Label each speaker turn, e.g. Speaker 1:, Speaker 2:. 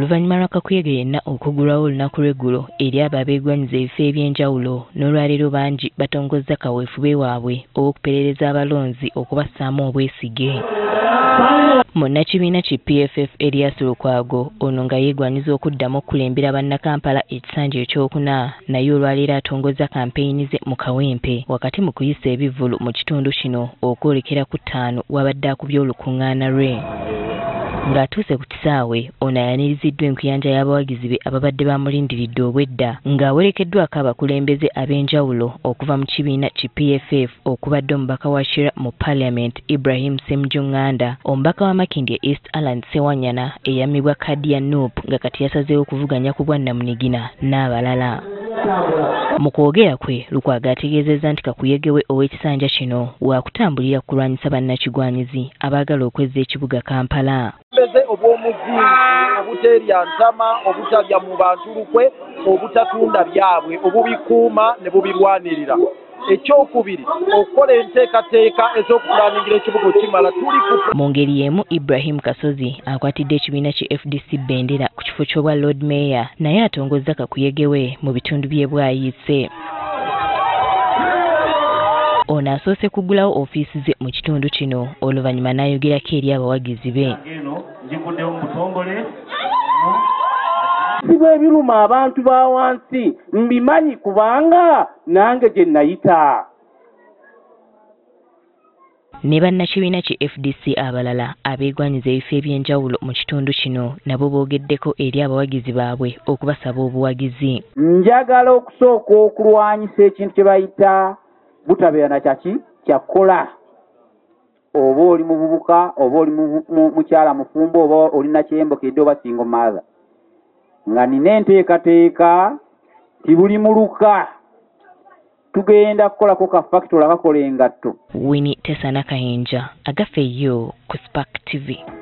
Speaker 1: Oluvannyuma lwa kakuyege yenna okuggulwawo olunaku lw'eggulo eri abo abeegwanyiza ebifo eby'enjawulo, n'olwaleero bangi batongozza kaweefube waabwe ow'okuperereza abalonzi okubassaamu obwesige. Munnakibiina ki PFF Erias Lukwago ono nga yeegwanyiza okuddamu okukulembera Bannakampala ekisanja ekyokuna, naye olwaleero atongozza kampeyini ze mu Kawempe wakati mu kuyisa ebivvulu mu kitundu kino okwolekera ku ttaano wabadde akubye olukuŋŋaana lwe. Ng'atuuse ku kisaawe, ono ayaniriziddwa enkuyanja y'abawagizi be ababadde bamulindiridde obwedda ng'awerekeddwako abakulembeze ab'enjawulo okuva mu kibiina ki PFF okubadde omubaka wa Kira mu Parliament Ibrahim Ssemujju Nganda, omubaka wa Makindye East Allan Ssewanyana eyammibwa kkaadi ya NUP nga kati yasazeewo okuvuganya ku bwannamunigina n'abalala. Mu kwogera kwe, Lukwago ategeezezza nti kakuyege we ow'ekisanja kino waakutambulira ku kulwanyisa bannakigwanyizi abaagala okwezza ekibuga Kampala.
Speaker 2: Obw'omuzinzi, obuteerya ntama, obutalya mu bantu lukwe, obutatunda byabwe, obubikuuma ne bubirwanirira. Ekyokubiri, okukola enteekateeka ez'okupulaningira ekibuga okimala tuli ku.
Speaker 1: Mu ngeri y'emu, Ibrahim Kasozi akwatidde ekibiina ki FDC bendera ku kifo ky'obwa Lord Mayor naye atongozza kakuyege we mu bitundu by'e Bwayiise. Ono asoose kuggulawo ofiisi ze mu kitundu kino oluvannyuma n'ayogerako eri abawagizi be.
Speaker 3: Bizibu ebiruma abantu ba wansi mbimanyi kubanga nange gye nayita.
Speaker 1: Ne bannakibiina ki FDC abalala abeegwanyiza ebifo eby'enjawulo mu kitundu kino nabo boogeddeko eri abawagizi baabwe okubasaba obuwagizi.
Speaker 3: Njagala okusooka okulwanyisa ekintu kye bayita butabeera na kyaki kyakola. Oba oli muvubuka, oba oli mukyala mufumbo, oba oli nakyembokedde oba single mother. Nga nina enteekateeka ti buli muluka tugenda kukolako ka factory akakola engatto.
Speaker 1: Winnie Tesana Kahinja, Agafeyo ku Spark TV.